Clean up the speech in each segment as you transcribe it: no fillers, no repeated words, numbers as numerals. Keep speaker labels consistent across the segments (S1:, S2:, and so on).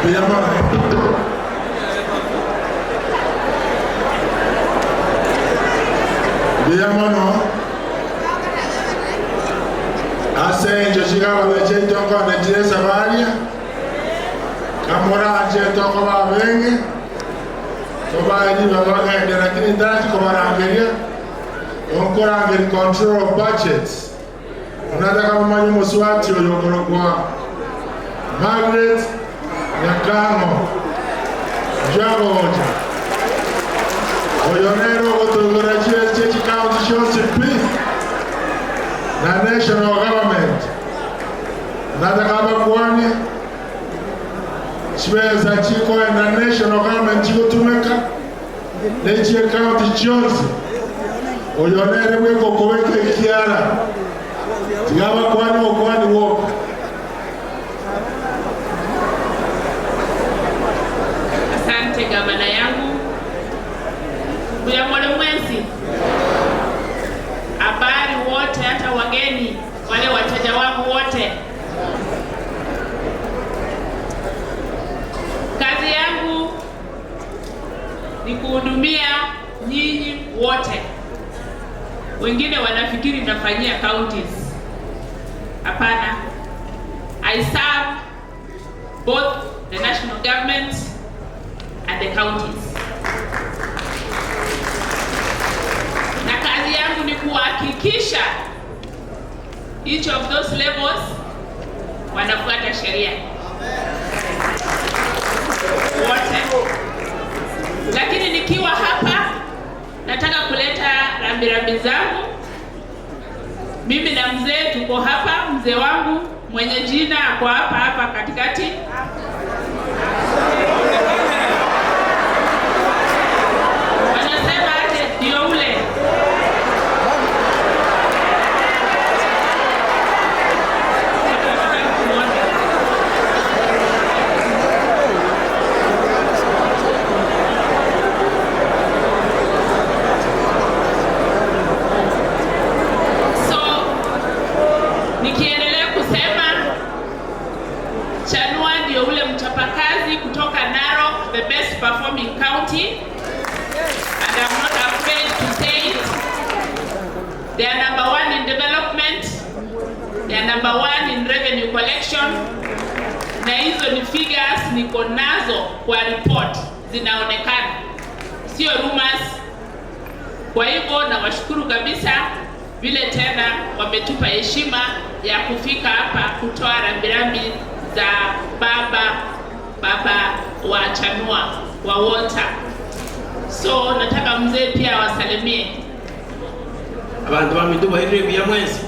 S1: Biyamano. Biyamano. Asenjo chikaba chetongo nechire savaria. Kamora chetongo babenge. Tobaji babagende lakini ndachi kobarangeria. Onkorangeri control of budgets. Unataka mumanyi muswati oyo kwa Margaret Nyakango Jagoja oyo nero gotogora chiesi county chionsi pi na national government nataka bakwani chibesa chikoenda national government chikotumeka nechie county chionsi oyo nere bwekokobeka ekiara tigabakwani okwani woka.
S2: Asante gavana yangu Buyamole mwenzi, habari wote, hata wageni wale wateja wangu wote. Kazi yangu ni kuhudumia nyinyi wote. Wengine wanafikiri nafanyia counties. Hapana, I serve both the national government and the counties. Na kazi yangu ni kuhakikisha each of those levels wanafuata sheria wote. Lakini nikiwa hapa nataka kuleta rambirambi zangu. Mimi na mzee tuko hapa, mzee wangu mwenye jina ako hapa hapa katikati. Wanasema aje? Ndio ule. So nikiendelea kusema Chanua ndio ule mchapakazi kutoka Narok, the best performing county, and I'm not afraid to say it. They are number one in development, they are number one in revenue collection, na hizo ni figures niko nazo kwa report zinaonekana, sio rumors. Kwa hivyo nawashukuru kabisa vile tena wametupa heshima ya kufika hapa kutoa rambirambi za baba wa Chanua wa Walter. So nataka mzee pia awasalimie.
S3: Abantu bamidubairire bya mwezi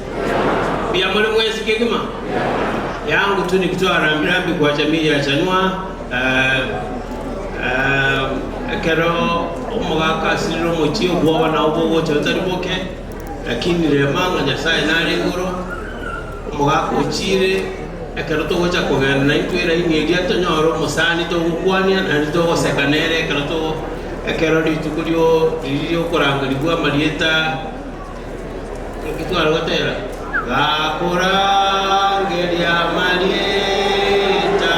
S3: bya muri mwezi kigima yangu tu ni kutoa rambirambi kwa jamii ya Chanua. Ekero omogaka asirire omochie obwoba nabo bogocha otari boke, lakini remanga Nyasaye nare igoro omogaka ochire ekero togocha kogenda naintwe eraini eria tonyore omosani togokwania naende togoseka nere ekero togo ekero rituko rio riria riokorangerigwa amarieta ekitwarogotera gakorangeria amarieta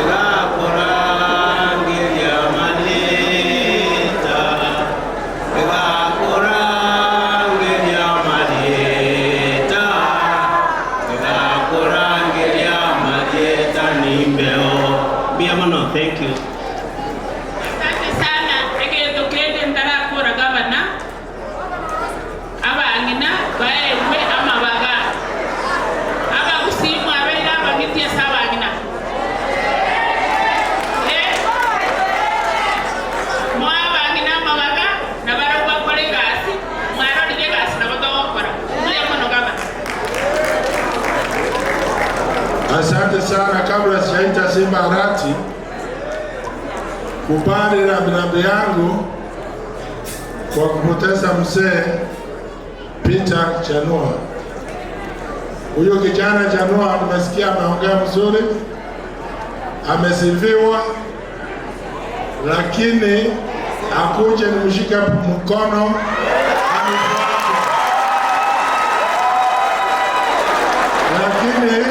S3: gakorangeria amarieta gakorangeria amarieta gakorangeria amarieta nimbeo mbia mono. Thank you.
S2: Asante sana egento kende ndarakora gavana abang'ina baerwe amabaga abagusimu abeire abagitie ase abang'ina moa abang'ina amabaga nabarabwo bakora egasi mwarorire egasi nabo togokora mbuya mono gavana.
S1: Asante sana. Kabla sijaita Simba Arati kupande rambirambi yangu kwa kupoteza mzee Peter Chanua. Huyo kijana Chanua nimesikia ameongea mzuri, amesifiwa, lakini akuje nimshike mkono anifuate. Lakini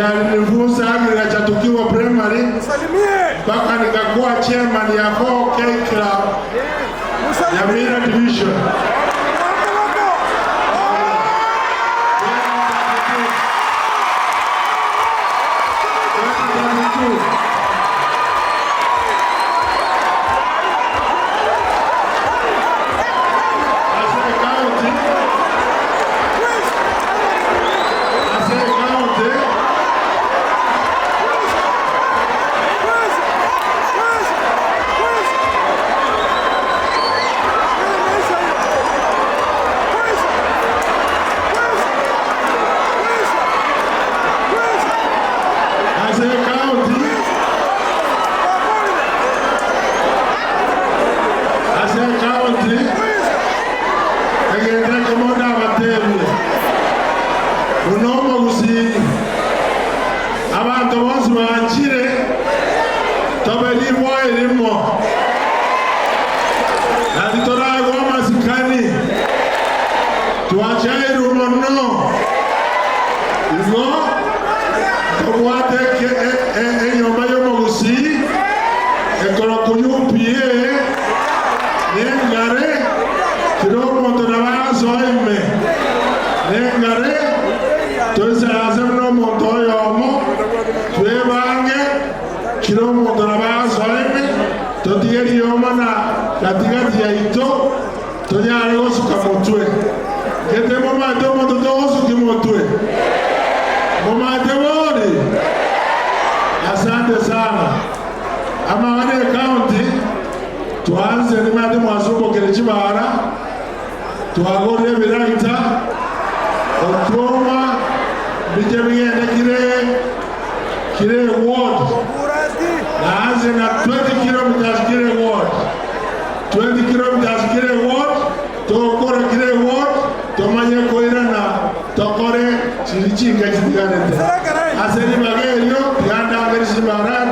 S1: Ndiye alinifunza agriculture tukiwa primary mpaka nikakuwa chairman ya 4K Club Nyamira Division. Abantu bonse banjire tobelibwa elimo nalitoragwa masikani twachairu mono igo tobwate enyomba y'omugusi ekoro kuyupie nengare kiro omonto nabasoime nengare toisarase n'omonto oyomo twebange kiro omonto nabasoime totige rioma na katikati yaito tonyare gosuka motwe kete momate omonto togosuki motwe momate bori. Asante sana. Ama wane county tuanze nimate mwasumbukire chibara twagorire biraita otwoma bije bigende kire ward naanze na 20 kilometers kire ward 20 kilometers kire ward tokora kire ward tomanye koirana tokore chirichinga chitiganete aseri bagerio tigandangeri chibara